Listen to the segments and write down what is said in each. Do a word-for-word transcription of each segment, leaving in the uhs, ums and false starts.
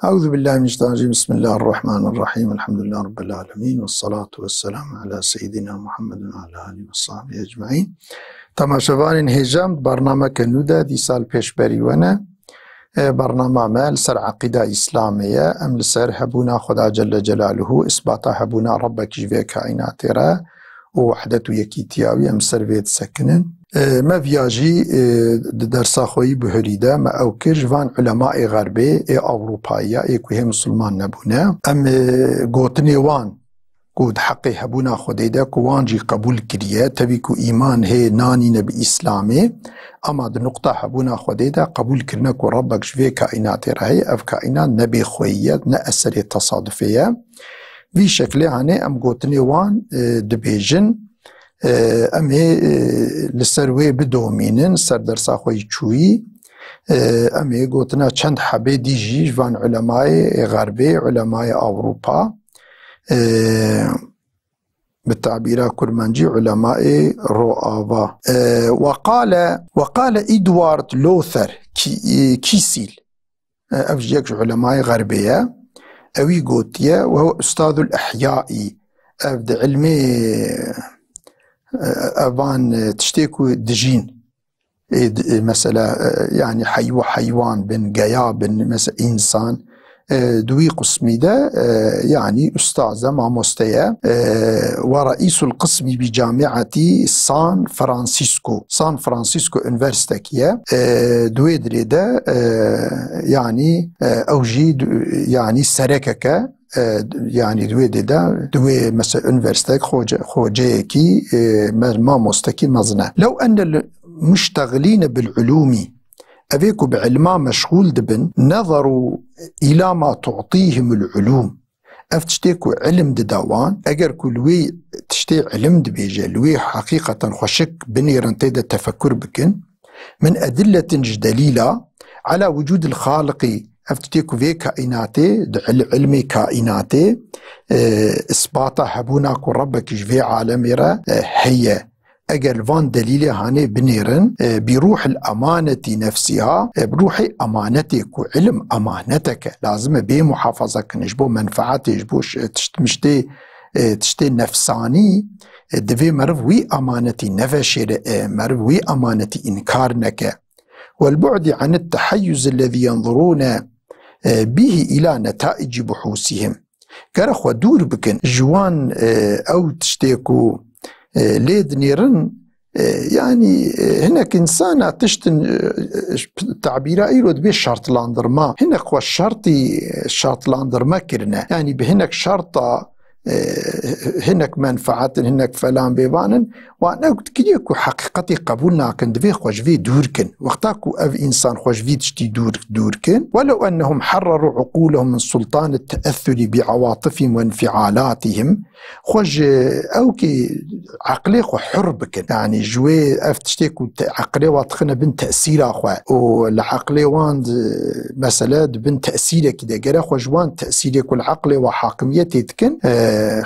Eûzubillahimineşşeytanirracîm. Bismillahirrahmanirrahîm. Elhamdulillah Rabbil alemin. Vessalatu vesselamu ala seyyidina Muhammedin ve ala alihi ve sahbihi ecmaîn. Temaşevanên hêja, em di bernameke nû de dîsa li pêşberî we ne. E, bernama me li ser eqîda Îslamê ye. Em li ser hebûna Xweda Celle Celaluhu, îsbata hebûna Rebbekî ji vê kaînatê re û wehdet û yekîtiya wî, em ser vê disekinin. E, me viya jî, e, di dersa xwe yî bihurî de me ew kir ji van ulemaê Xerbê, ê Ewropayî ya, ê ku hê misilman nebûne. Em, e, gotinê wan ku di heqê hebûna Xwedê de ku wan jî qebûl kiriye, tevî ku îman hê nanîne bi Îslamê, ama di nuqta hebûna Xwedê de qebûl kirine ku Rebbek ji vê kaînatê re heye, ev kaînat ne bêxweyî ye, ne eserê tesadufê ye. Vî şeklê hanê em gotinê wan, e, dibêjin. E, em ê, e, li ser wê bidomînin, ser dersa xwe yî çûyî. E, em ê gotina çend hebê dî jî ji van ulemayê Xerbê, ulemayê Ewropa, e, bi tabîra kurmancî ulemayê Roava. E, weqale, weqale Edward Lothar Ki-, e, Kisil. E, ev jî yek ji ulemayê Xerbê ye. Ewî gotiye, "Ve huve ustazul ihyaî." Ev di ilmê, e, evan, e, tiştê ku dijîn, e, di, e, mesela, e, yanî heywa-, heywan bin, geya bin, mesela însan, e, di wî qismî de, e, yanî ustaz e, mamoste ye. E, ve reîsul qismî bi camiatî San Francisco. San Francisco Üniversiteki ye. E, di wê dirê de, e, yanî, e, ew jî du-, yanî serekeke, e, yanî di wê dê de, di wê mesela üniversitek xoce-, xoceyekî, e, me-, mamostekî mezin e. Lew enne l-, muştexilîne bil ulûmî, evê ku bi ilma meşxûl dibin, nezaru îla ma tu'tîhimul ulûm. Ev tiştê ku ilim dida wan, eger ku li wê tiştê ilim dibêje, li wê heqîqeten xweşik binêrin, tê de tefekur bikin, min edilletin ji delîla, ala wucudil xaliqî, ev tiştê ku vê kaînatê, di il-, ilmê kaînatê, e, isbata hebûna ku Rebbekî ji vê alemê re, e, heye. Eger li van delîlê hanê binêrin, e, bi ruhil emanetî nefsiha, e, bi ruhê emanetê ku ilim emaneteke, lazim e bê muhafaza kirin, ji bo menfaetê, ji bo ş-, tişt-, miştê, e, tiştê nefsanî, e, divê meriv wî emanetî neveşêre, e, meriv wî emanetî înkar neke. Wel bu'di anit tehayyuz ellezî yenzurûne, e, bihî îla netaici buhûsîhim. Gere xwe dûr bikin ji wan, e, ew tiştê ku, e, lê dinêrin, e, yanî, e, hinek însana tiştin, e, e, tabîra îro dibê şertlandırma. Hinek xwe şertî, e, şertlandırma kirine. Yanî bi hinek şerta, e, hinek menfaatin, hinek felan bêvan in. Wan ew dikiriye ku heqîqetê qebûl nakin, divê xwe ji vê dûr kin. Wexta ku ev însan xwe ji vî tiştî dûr, dûr kin, welew ennehum herreru uqûlehum min sultanit teessurî bi ewatifihim ve infialatihim, xwe ji ew kê eqlê xwe hur bikin. Yanî ji wê ev tiştê ku te-, eqlê wan dixine bin tesîra xwe û li eqlê wan di, mesele di bin tesîrekî de gere xwe ji wan tesîrê ku li eqlê wan hakimiyetê dikin, e,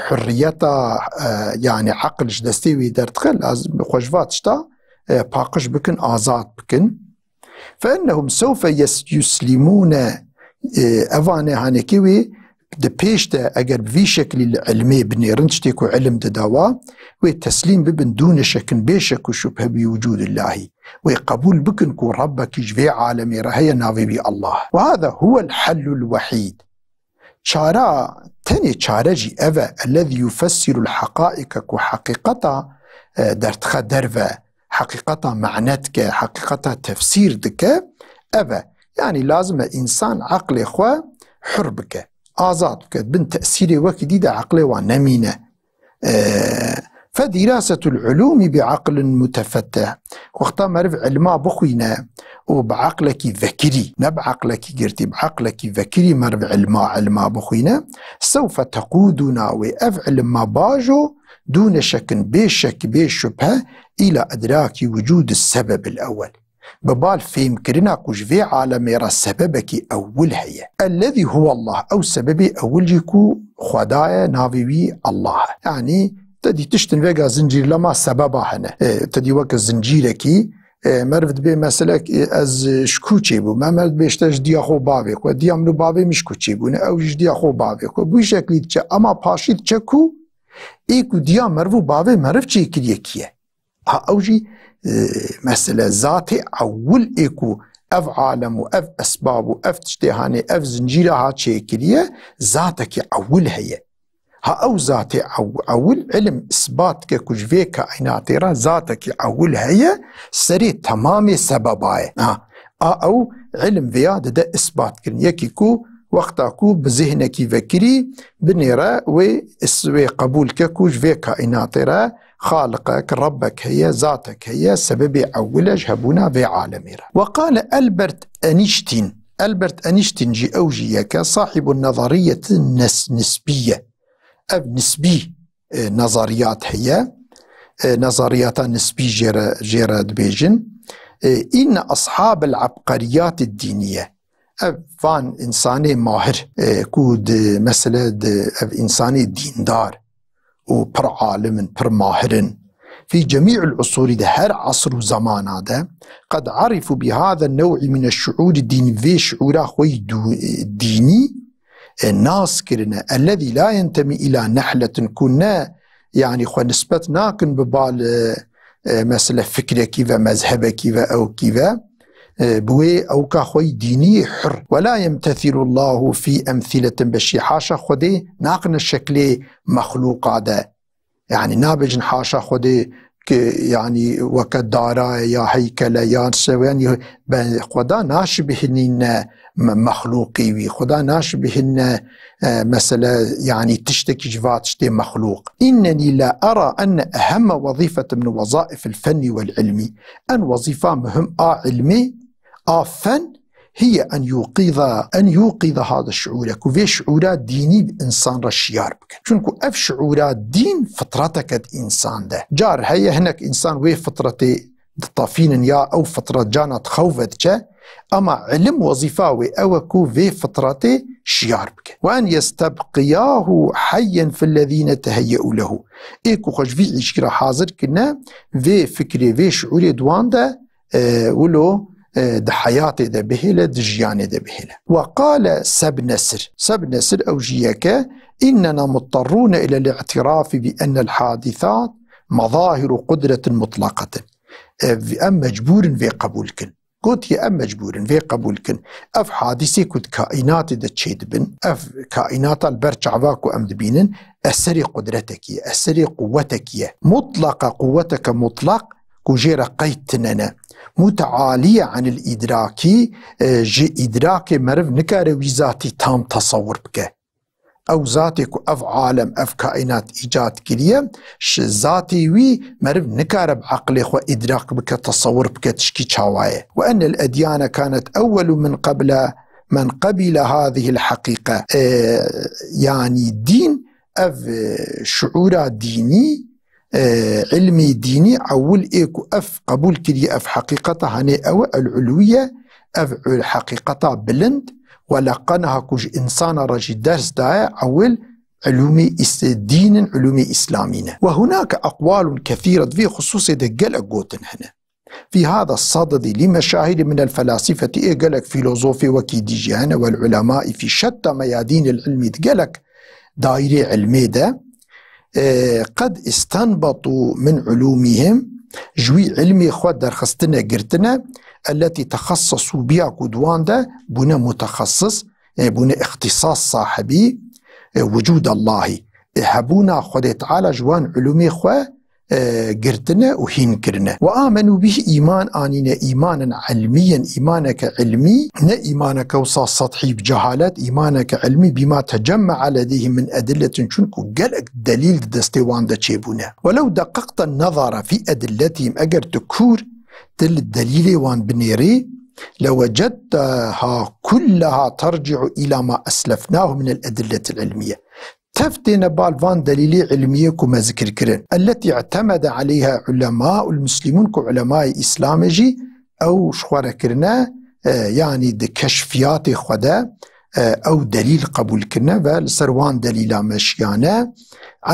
hurriyeta, e, yanî eql ji destê wî derdixe, lazim xwe ji va tişta, e, paqij bikin, azad bikin. Fe ennehum sewfe yes-, yuslimûne, e, evane hanekê wê di pêş de eger bi vî şeklî li ilmê binêrin, tiştê ku ilim dida wa, wê teslîm bibin dûne şekin bê şek û şubhe bi wicûdillahî. Wê qebûl bikin ku Rebbekî ji vê alemê re heye, navê wî Allah. Ve hada huwel hellul wehîd. Çara, tenê çare jî ev e, ellezî yufessirul heqaîke, ku heqîqeta, e, derdixe derve, heqîqeta mane dike, heqîqeta tefsîr dike, ev e. Yanî lazim e însan eqlê xwe hur bike, azad bike, bin tesîrê wekî dî de eqlê wan nemîne. E, fe dîrasetul ulûmî bi eqlin mutefettih. Wexta meriv ilma bixwîne û bi eqlekî vekirî, ne bi eqlekî girtî, bi eqlekî vekirî meriv ilma, ilma bixwîne, sewfe teqûdûna wê ev ilim ma bajo, dûne şekin bê şek, bê şubhe, îla idrakî wicûdi sebebil ewel. Bi bal fêhmkirina ku ji vê alemê re sebebekî ewil heye. Ellezî huwallah, ew sebebê ewil jî ku Xweda ye, navê wî Allah e. Yanî, te dî tiştin vega zincîrlema sebeba hene. E, te dî weke zincîrekî, E, meriv dibê meselek, e, ez ji ku çêbûm. Me meriv dibê işte ji diya xwe bavê xwe. Diya min û bavê min ji ku çêbûne. Ew ji diya xwe bavê xwe. Bû şeklî diçe. Ema paşî diçe ku ê ku diya meriv û bavê meriv çêkiriye kî ye? Ha, ew jî, e, mesele zatê ewil ê ku ev alem û ev esbab û ev tiştê hanê, ev zincîra ha çêkiriye, zatekî ewil heye. Ha ew zatê ew-, ewil, ilim isbat dike ku ji vê kaînatê re zatekî ewil heye, serê temamê sebeba ye. Ha, a ew ilim vêya dide isbat kirin. Yekî ku wexta ku bi zihnekî vekirî binêre wê is-, wê qebûl ke ku ji vê kaînatê re Xaliqek, Rebbek heye, zatek heye, sebebê ewil e ji hebûna vê alemê re. Ve qale Albert Einstein. Albert Einstein jî ew jî yeke sahîbu nezariyeti nes-, nisbiye. Ev nisbî, e, nezariyat heye. E, nezariyata nisbî jê re, jê re dibêjin. E, inne ashabel abqariyatid dîniye. Ev van însanê mahir, e, ku di, mesele di, ev însanê dîndar û pir alim in, pir mahir in, fî cemî'il usûrî, di her esr û zemana de, qed arifû bi hâze new'î mine şuûrî dînî, vê şuûra xwe yî dû-, dînî, e, nas kirine, ellezî la yentemî îlâ nehletin, ku ne, yanî xwe nisbet nakin bi bal, e, e, mesele fikrekî ve, mezhebekî ve, ewkî ve, e, bi wê ewka xwe yî dînî hur. Ve la yemtesilu Allahu fî emsîletin beşî. Haşa Xwedê naqine şeklê mexlûqa de. Yanî nabêjin haşa Xwedê ki, yanî weke dara ye ya heykele ya şewe, yanî be Xweda naşibihîne me-, mexlûqî wî. Xweda naşibihîne, e, mesele, yanî tiştekî ji va tiştê mexlûq. Înnenî la era enne ehemme wezîfete min wezaifil fennî wel ilmî. En wezîfa muhim a ilmê, a fen, hiye en yuqîza, en yuqîza hada şuûre, ku vê şuûra dînî bi însan re şiyar bike. Çunku ev şuûra dîn fitreteke di însan de. Car heye hinek însan wê fitretê ditefînin ya ew fitret cana di xew ve diçe, ema ilim wezîfa wê ew e ku vê fitretê şiyar bike. Ve en yestebqiyahu heyyen fillezîne teheyyeû lehu. Ê ku xwe ji vî îşkî re hazir kirine, vê fikrê, vê şuûrê di wan de, e, wilo, e, di heyatê de bihêle, di jiyanê de bihêle. Ve qale Seb Nesir. Seb Nesir ew jî yeke, innena mutterrûne ilel î'tirafî bi ennel hadîsat mezahiru qudretin mutlaqetin. Ev, em mecbûr in vê qebûl kin. Gotiye, em mecbûr in vê qebûl kin. Ev hadîsê ku di kaînatê de çêdibin, ev kaînata li ber çava ku em dibînin, eserê qudretekî ye, eserê quwetekî ye. Mutlaqa, quweteke mutlaq ku jê re qeyd tine ne. Mutealiye anil îdrakî, e, ji îdrakê meriv nikare wî zatî tam tesewir bike. Ew zatê ku ev alem, ev kaînat îcad kiriye, ji zatê wî meriv nikare bi eqlê xwe îdrak bike, tesewir bike tişkî çawa ye. Ve ennel edyane kanet ewwelu min qebla men qebîle hadihil heqîqe. E, yanî dîn, ev, e, şuûra dînî, e, ilmê dînî ewil ê ku ev qebûl kiriye, ev heqîqeta hanê ew e, el-ulwiye, ev ul-, heqîqeta bilind, we leqenaha ku ji însana re jî ders daye, ewil ilûmê îs-, dîn in, ilûmê îslamî ne. Ve hunake aqwalun kethîre, di vê xisûsê de gelek gotin hene. Fî hada sadedi lî meşahîrî minel felasîfetî, ê gelek fîlozofê wekî dî jî hene, wel ulemâî fî şetta meyadînil ilmî, di gelek daîrê ilmê de, e, qed istenbetû min ulûmîhim, ji wî ilmê xwe derxistine, girtine, elletî texessesû biha, ku di wan de bûne mutexessis, e, bûne îxtîsas sahibî, e, wicûdallahî, e, hebûna Xwedê Teala ji wan ulûmê xwe, e, girtine û hîn kirine. Ve amenû bih, îman anîne, îmanen ilmiyen, îmaneke ilmî, ne îmaneke wisa sethî bi cehalet, îmaneke ilmî, bîma tecemme'a ledeyhim min edilletin, çunku gelek delîl di destê wan de çêbûne. Welew deqeqte nezara fî edilletihim, eger tu kûr, tu li delîlê wan binêrî, lewecedteha kulleha terci'u îla ma eslefnahu minel edilletil ilmiye. Tev têne bal van delîlê ilmiyê ku me zikir kirin. Elletî i'temede aleyha ulemaul muslimûn, ku ulemayê Îslamê jî ew ji xwe re kirine, e, yanî di keşfiyatê xwe de, e, ew delîl qebûl kirine ve li ser wan delîla meşiyane.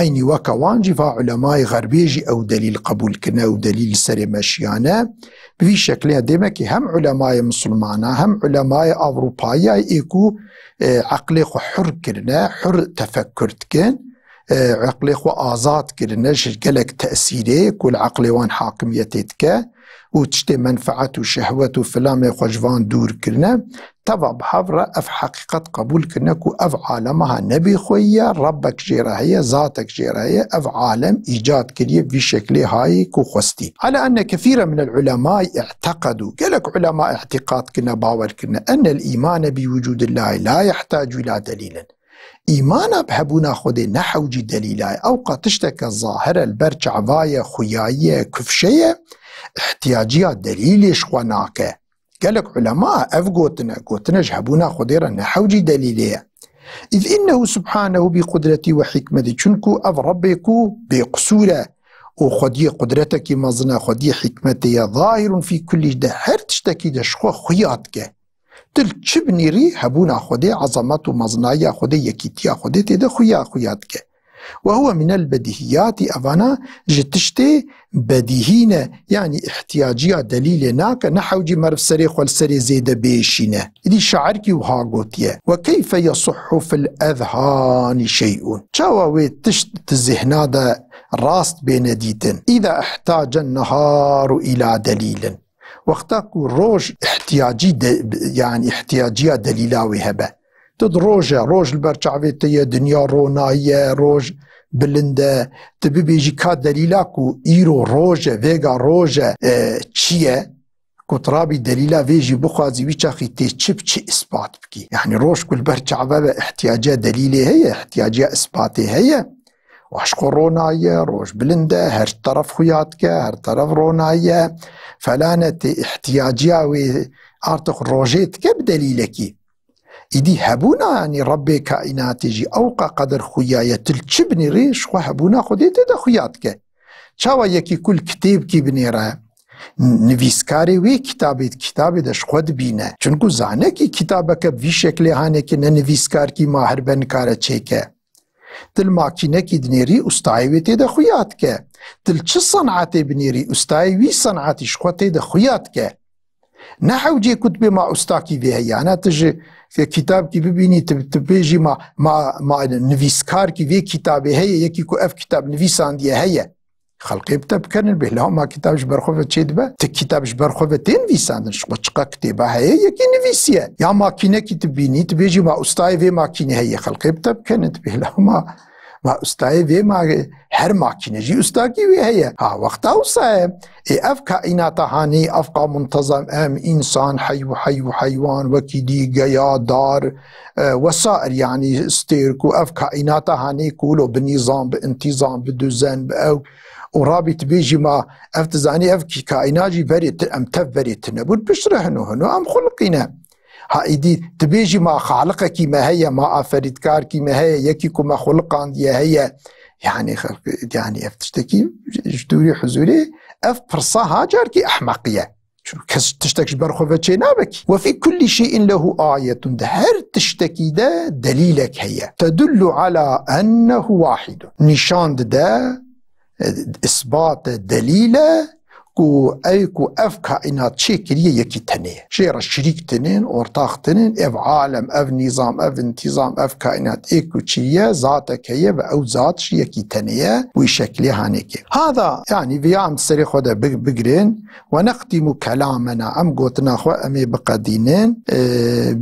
Eynî weke wan jî va ulemayê xerbê jî ew delîl qebûl kirine, ew delîl li serê meşiyane. Bi vî şeklê demekî hem ulemayê misilmana hem ulemayê Ewropayî ê ku, e, eqlê xwe hur kirine, hur tefekkur dikin, e, eqlê xwe azad kirine ji gelek tesîrê ku li eqlê wan hakimiyetê dike û tiştê menfeet û şehwet û filamê xwe ji van dûr kirine, teva bi hev re ev heqîqet qebûl kirine ku ev alema ha ne bêxweyî ye, Rebbek jê re heye, zatek jê re heye, ev alem îcad kiriye, vî şeklê hayê ku xwestî. Ala enne kethîre min el ulemay i'teqedû, gelek ulema îtîqad kirine, bawer kirine, ennel îmane bi wucûdillahî la yehtacu ila delîlin. Îmana bi hebûna Xwedê ne hewcî delîla ye. Ewqa tişteke zahir e, li ber çava ye, xuyayî ye, kufşe ye, ihtiyaciya delîlê ji xwe nake. Gelek ulema ev gotine, gotine ji hebûna Xwedê re ne hewcî delîlê ye. Îz innehu subhanehu bi qudretî ve hikmetî. Çunku ev Rebbê ku bêqisûr e û xwediyê qudretekî mezin e, xwediyê hikmetê ye. Zahirun fî kullî, de her tiştekî de ji xwe xuya dike. Tu li çi binêrî hebûna Xwedê, ezamet û mezinayiya Xwedê, yekîtiya Xwedê tê de xuya xuya dike. Ve huwe minel bedîhiyatî, evana ji tiştê bedîhî ne, yanî ihtiyaciya delîlê nake, ne hewcî meriv serê xwe li serê zêde biêşîne. Îdî şairkî wiha gotiye, "Ve keyfe yasihhu fil ezhani şey'un." Çawa wê tişt di zihna de rast bêne dîtin? "Îza ihtacen neharu ila delîlin." Wexta ku roj ihtiyacî de, yanî ihtiyaciya delîla wê hebe. Tu di roj e, roj li ber çavê te ye, dinya ronayî ye, roj bilind e. Tu bibêjî ka delîla ku îro roj e, vêga roj e, e, çi ye? Ku tu rabî delîla vê jî bixwazî, wî çaxî tê çi bi çi îspat bikî? Yanî roj ku li ber çava be, ihtiyaciya delîlê heye, ihtiyaciya îspatê heye. Û ji xwe ronayî ye, roj bilind e, her teref xuya dike, her teref ronayî ye. Felane tê ihtiyaciya wê artık rojê dike bi delîlekî. Îdî hebûna, yanî Rebbê kaînatê jî ewqa qeder xuya ye, tu li çi binêrî ji xwe hebûna Xwedê tê de xuya dike. Çawa yekî ku li kitêbkî binêre, n-, nivîskarê wê kitabê di kitabê de ji xwe dibîne. Çunku zane kî kitabeke bi vî şeklê hanekî ne nivîskarkî mahir be nikare çêke. Tu li makînekî dinêrî, ustayê wê tê de xuya dike. Tu li çi senetê binêrî, ustayê wî senetî ji xwe tê de xuya dike. Ne hewcê ku dibê ma ustakî vê heye. Ana tu ji kitabkî bibînî, tu, tu bêjî ma, ma, ma nivîskarkî vê kitabê heye, yekî ku ev kitab nivîsandiye heye. Xelqê bi te bikenin, bêhna ma kitab ji ber xwe ve çêdibe. Ti kitab ji ber xwe ve tê nivîsandin, ji xwe çiqa kitêba heye, yekî nivîsiye. Ya makînekî tu bînî, tu bêjî ma ustayê vê makînê heye, xelqê bi te bikenin, bêhna ma, ma ustayê vê ma, her makîne jî ustakî wê heye. Ha, wexta wisa ye, ê ev kaînata hanî, ev qa muntezam em, însan, heyw-, heyw-, heywan, wekî dî, geya, dar, e, wesair, yanî stêrk û ev kaînata hanî ku wilo bi nîzam, bi întîzam, bi duzen, bi ew, û rabî tu bêjî ma ev, tu zanî ev kî kaîna jî berê tu, em tev berê tune bûn, piştre hino hino em xuliqîne. Ha, îdî tu bêjî ma xaliqekî me heye, ma aferîtkarkî me heye, yekî ku me xuliqandiye heye. Yanî xelk, yanî ev tiştekî ji dûrî huzûrê, ev pirsa ha carkî ehmeqî ye. Çunku kes tiştek ji ber xwe ve çê nabe kî. "Ve fî kullî şey'in lehu ayetun." Di her tiştekî de delîlek heye. "Tedullu ala ennehu wahidun." Nîşan dide, e, îsbat e, delîl e ku ey ku ev kaînat çêkiriye yekî tenê ye. Jê re şirîk tinin, ortax tinin, ev alem, ev nîzam, ev întîzam, ev kaînat ê ku çi ye, zatek heye ve ew zat jî yekî tenê ye, wî şeklê hanekê. Hada, yanî viya em serê xwe de big-, bigrin, ونختم كلامنا، em gotina xwe em ê biqedînin, e,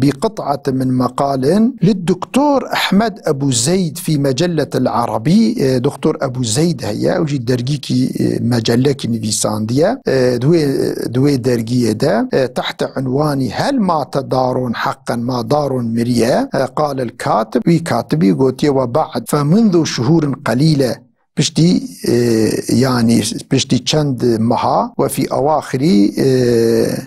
بقطعة من مقال للدكتور أحمد أبو زيد في مجلة العربي. E, Doktor Ebû Zeyd heye, ew jî dergîkî, e, mecelekî nivîsandiye. E, di wê, di wê dergiyê de, e, تحت عنوان هل مات دارون حقا، ma Darun miriye. E, قال الكاتب، wî katibî gotiye: وبعد، فمنذ شهور قليلة، piştî, e, yanî piştî çend meha, وفي أواخر، e,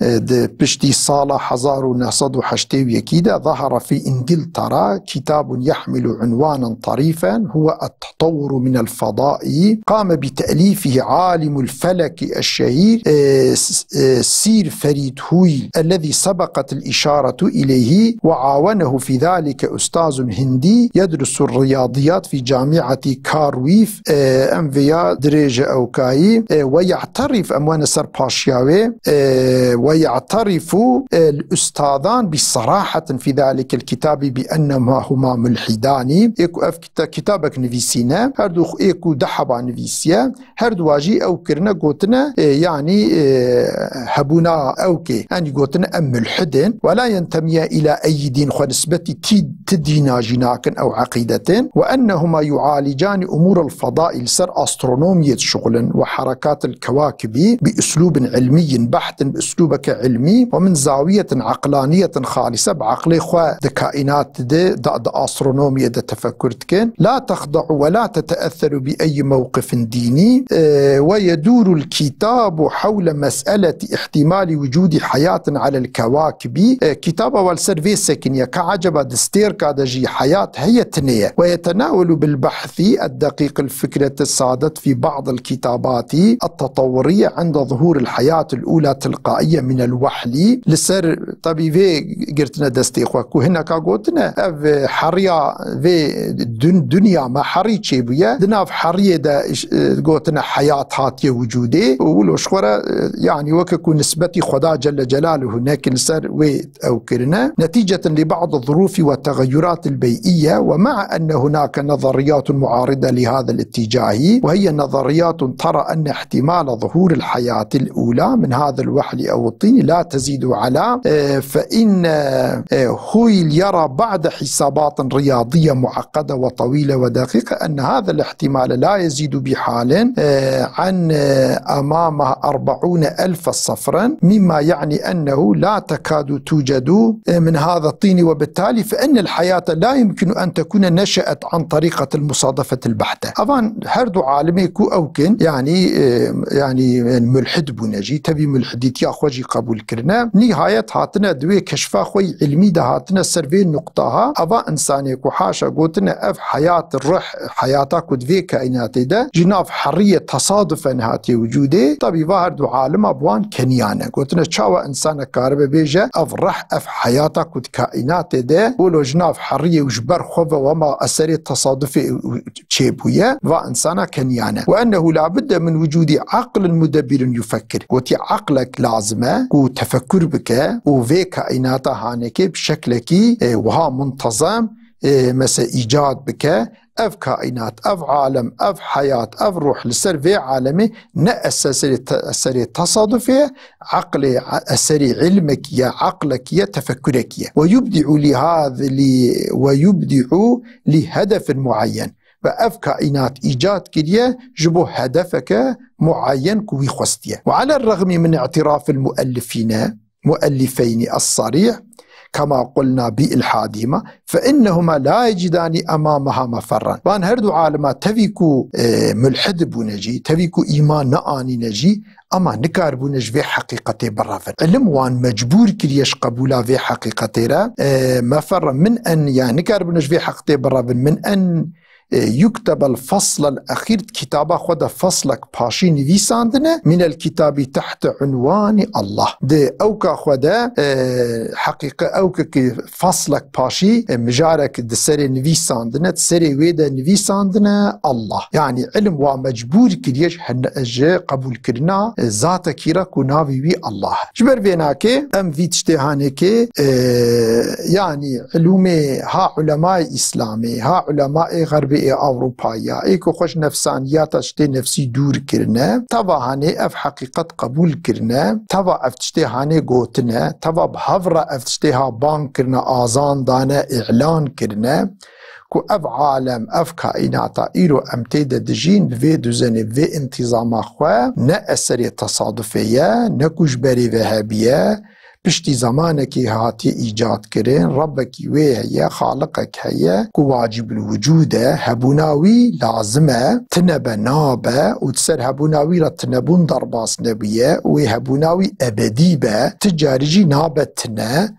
e, di piştî sala hezar û neh sed û heştê û yekî de, ظهر في إنجلترا كتاب يحمل عنوانا طريفا، هو التطور من الفضاء، قام بتأليفه عالم الفلك الشهير، e, s-, e, سير فريد هويل، الذي سبقت الإشارة إليه، وعاونه في ذلك أستاذ هندي يدرس الرياضيات في جامعة كارويف. E, em vêya dirêje ewkayî, e, ويعترف، em wene ser paşiya wê, e, ويعترف، e, الأستاذان بصراحة في ذلك الكتاب بأنهما ملحدان. Ê ku ev kita-, kitabek nivîsîne, her du ê ku du heba nivîsiye, her duwa jî ew kirine gotine, e, yanî, e, hebûna ewkê. Yanî gotine em mulhid in. ولا ينتميان إلى أي دين، xwe nisbetî tî-, ti dîna jî nakin ew eqîdetên. وأنهما يعالجان أمور الفضاء، li ser astronomiyê dişuxulin, وحركات الكواكب بأسلوب علمي، behtin bi uslûbeke ilmî, ومن زاوية عقلانية خالصة، bi eqlê xwe di kaînat de, da-, di astronomiyê de tefekur dikin. لا تخضع ولا تتأثر بأي موقف ديني، e, ويدور الكتاب حول مسألة احتمال وجود حياة على الكواكب. E, kitaba we li ser vê sekiniye, ka eceba di stêrka de jî heyat heye, tune ye. ويتناول بالبحث الدقيق الفكرة الصادت في بعض الكتابات التطورية عند ظهور الحياة الأولى تلقائية من الوحل. Li ser, tebî vê girtine destê xwe ku hineka gotine, ev, e, heriya vê dun-, dunya me herî çêbûye. Di nav heriyê de, e, gotine heyat hatiye wicûdê û wilo ji xwe re, e, yanî weke ku nisbetî Xweda Celle Celaluhu nekin, li ser wê ew kirine. نتيجة لبعض الظروف والتغيرات البيئية، ومع أن هناك نظريات معارضة لهذا الاتجاه، وهي نظريات ترى أن احتمال ظهور الحياة الأولى من هذا الوحل أو الطين لا تزيد على، آه، فإن، آه، هويل يرى بعد حسابات رياضية معقدة وطويلة ودقيقة أن هذا الاحتمال لا يزيد بحال، آه، عن، آه، أمامه أربعون ألف صفرا، مما يعني أنه لا تكاد توجد، آه، من هذا الطين، وبالتالي فإن الحياة لا يمكن أن تكون نشأت عن طريقة المصادفة البحتة. Evan her du alimê ku ew kin, yanî, e, yanî, e, mulhid bûne jî, tevî mulhidîtiya xwe jî qebûl kirine. Nîhayet hatine di wê keşfa xwe yî ilmî de hatine ser vê nuqta ha. Eva insanê ku haşa gotine ev heyat, ruh, heyata ku di vê kaînatê de ji nav heriyê tesadufen hatiye wicûdê, tevî va her du alima bi wan keniyane. Gotine çawa insanek karibe bêje ev ruh, ev heyata ku di kaînatê de, wilo ji nav heriyê û ji ber xwe ve wema eserê tesadufê çêbûye, va insana keniyane. وأنه لا بد من وجود عقل مدبر يفكر. Gotî, eqlek lazim e ku tefekur bike û vê kaînata hanekê bi şeklekî, e, wiha muntezem, e, mese îcad bike. Ev kaînat, ev alem, ev heyat, ev ruh li ser vê alemê ne eserê te-, eserê tesadufê ye, eqlê, eserê ilmekî ye, eqlekî ye, tefekurekî ye. ويبدع لهذا، ل-، ويبدع لهدف معين. Ve ev kaînat îcad kiriye ji bo hedefeke muayyen ku wî xwestiye. وعلى الرغم من اعتراف المؤلفين، مؤلفين الصريح، كما قلنا بإلحادهما، فإنهما لا يجدان أمامها مفرا. Van her du alima tevî ku, e, mulhid bûne jî, tevî ku îman neanîne jî, ema nikaribûne ji vê heqîqetê birevin. Îlim wan mecbûr kiriye ji qebûla vê heqîqetê re. E, meferra min en, ya nikaribûne ji vê heqîqetê birevin. من أن، e, يكتب الفصل الأخير، di kitaba xwe de feslek paşî nivîsandine, من الكتاب تحت عنوان الله. Di ewka xwe de, e, heqîqe ewke ki feslek paşî, e, mijarek di serê nivîsandine, di serê wê de nivîsandine Allah. Yanî ilim wa mecbûr kiriye ji hin-, ji qebûlkirina, e, zatekî re ku navê wî Allah e. Ji ber vê nakê em vî tiştê hanekê, e, yanî ilûmê ha ulemayê Îslamê, ha ulemayê Xerbê ê Ewropayê, ê ku xwe ji nefsaniyata tiştê nefsî dûr kirine, teva hanê ev heqîqet qebûl kirine, teva ev tiştê hanê gotine, teva bi hev re ev tiştê ha bang kirine, azan dane, îlan kirine, ku ev alem, ev kaînata îro em tê de dijîn, bi vê duzenê, bi vê întîzama xwe ne eserê tesadufê ye, ne ku ji berê ve hebiye, piştî zemanekê hatiye îcad kirin, Rebbekî wê heye, Xaliqek heye ku wacibul wicûd e, hebûna wî lazim e, tine be nabe û di ser hebûna wî re tinebûn derbas nebûye, wê hebûna wî ebedî be, ti carî jî nabe tine.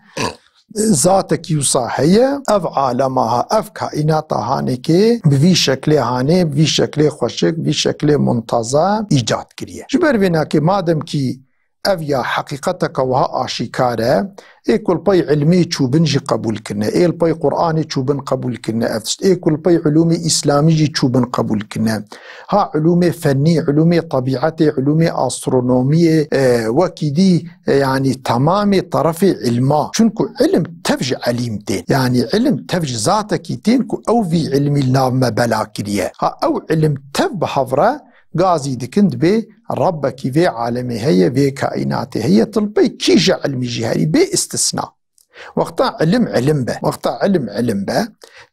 Zatekî wisa heye, ev alema ha, ev kaînata hanekê bi vî şeklê hanê, bi vî şeklê xweşik, bi vî şeklê muntazam îcad kiriye. Ji ber vê nakê madem kî ev ya heqîqeteke wiha aşîkar e, ê ku li pey ilmê çûbin jî qebûl kirine, ê li pey Qur'anê çûbin qebûl kirine ev tişt, ê ku li pey ilûmê îslamî jî çûbin qebûl kirine. Ha ilûmê fennî, ilûmê tebîetê, ilûmê astronomiyê, e, wekî dî, e, yanî temamê terefê ilma. Çunku ilim tev ji elîm tên. Yanî ilim tev ji zatekî tên ku ew vî ilmî li nav me bela kiriye. Ha ew ilim tev bi hev re gazî dikin dibê Rebbekî vê alemê heye, vê kaînatê heye, ti li pey kîja ilmî jî herî bê îstisna. Wexta ilim ilim be, wexta ilim ilim be,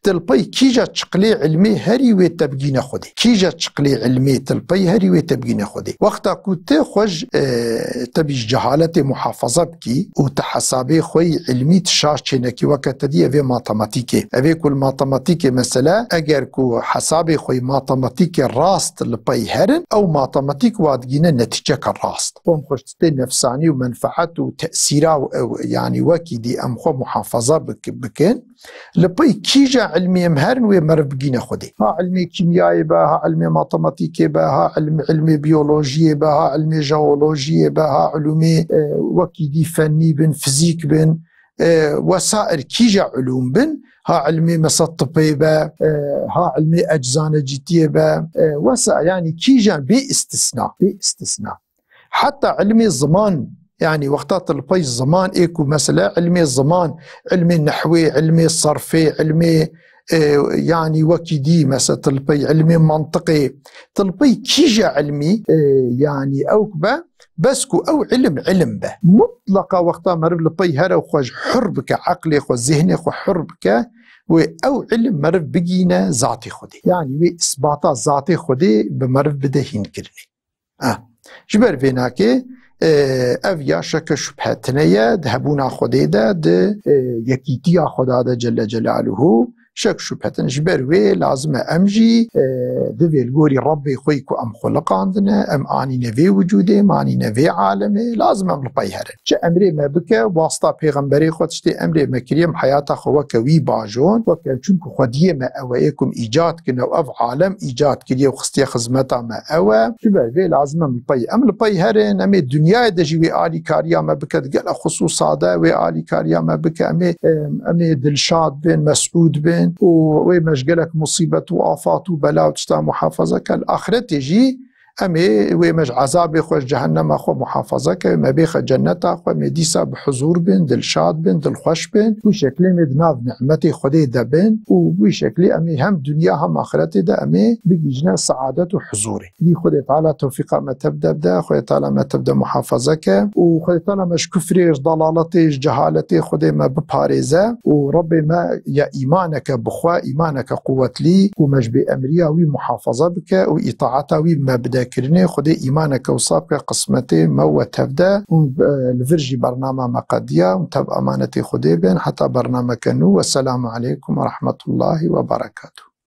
ti li pey kîja çiqlê ilmê herî wê te bigîne Xwedê. Kîja çiqlê ilmê ti li pey herî wê te bigîne Xwedê. Wexta ku ti xwe ji, e, tebî ji cehaletê muhafaza bikî û ti hesabê xwe yî ilmî ti şaş çênekî weke te dî evê matematîkê. Evê ku li matematîkê mesela, eger ku hesabê xwe yî matematîkê rast li pey herin, ew matematîk wa digîne netîceke rast. Kom xwe ji tiştê nefsanî û menfeet û tesîra û ew, yanî wekî dî em xwe muhafaza bik-, bikin. Li pey kîja ilmî em herin wê meriv bigîne Xwedê. Ha ilmê kîmyayê be, ha ilmê matematîkê be, ha ilm-, ilmê biyolojiyê be, ha ilmê jeolojiyê be, ha ilûmê, e, wekî dî fennî bin, fizîk bin, e, wesair kîja ilûm bin, ha ilmê mesela tibê be, e, ha ilmê eczanecîtiyê be, e, wesa-, yanî kîja bê îstisna, bê îstisna. Heta ilmê ziman, yanî wexta tu li pey ziman ê ku mesela ilmê ziman, ilmê nehwê, ilmê serfê, ilmê, e, yanî wekî dî mesela tu li pey ilmê mantiqê, tu li pey kîja ilmî, e, yanî ew be, bes ku ew ilim ilim be. Mutleqa wexta meriv li pey here û xwe ji hur bike, eqlê xwe, zihnê xwe hur bike, wê ew ilim meriv bigîne zatê Xwedê. Yanî wê îsbata zatê Xwedê bi meriv bide hînkirinê. Ah, ji ber vê nakê, e, ev ya şeke şubhe tine ye, di hebûna Xwedê de, di, e, yekîtiya Xweda de Celle Celaluhu, şek şubhe tine. Ji ber wê lazim e em jî, e, divê li gorî Rebbê xwe yî ku em xwe liqandine, em anîne vê wicûdê, em anîne vê alemê, lazim em li pey herin. Çi emrê me bike, wasta pêxemberê xwe tiştê emrê me kiriye, em heyata xwe weke wî bajon, weke çunku xwediyê me ew e, ê ku em îcad kirine û ev alem îcad kiriye û xistiye xizmeta me ew e. Ji ber vê lazim em li pey, em li pey herin, em ê dinyayê de jî wê alîkariya me bike, di gele xisûsa de wê alîkariya me bike, em ê, em, em ê dilşad bin, mesûd bin û wê me ji gelek musîbet û afat û bela û tişta muhafaza ke. Li axretê jî em ê wê me ji ezabê xwe, ji cehennema xwe muhafaza ke, me bêxe cenneta xwe, em ê dîsa bi huzûr bin, dilşad bin, dilxweş bin. Wî şeklê em ê di nav nimetê Xwedê de bin û wî şeklê em ê hem dinya hem axretê de em ê bigihîjine seadet û huzûrê. Dî Xwedê Teala tewfîqa me tev de bide, Xwedê Teala me tev de muhafaza ke û Xwedê Teala me ji kufrê, ji dalaletê, ji cehaletê Xwedê me biparêze û Rebbê me ya îmaneke bi xwe, îmaneke quwetlî û me ji bêemriya wî muhafaza bike û îtaeta wî me bide kirinê. Xwedê îmaneke wisa bike qismetê me we tev de û, e, li vir jî bernama me qediya û tev emanetê Xwedê bin. Heta bernameke nû, wesselamu aleykum we rahmetullahi we berekatuh.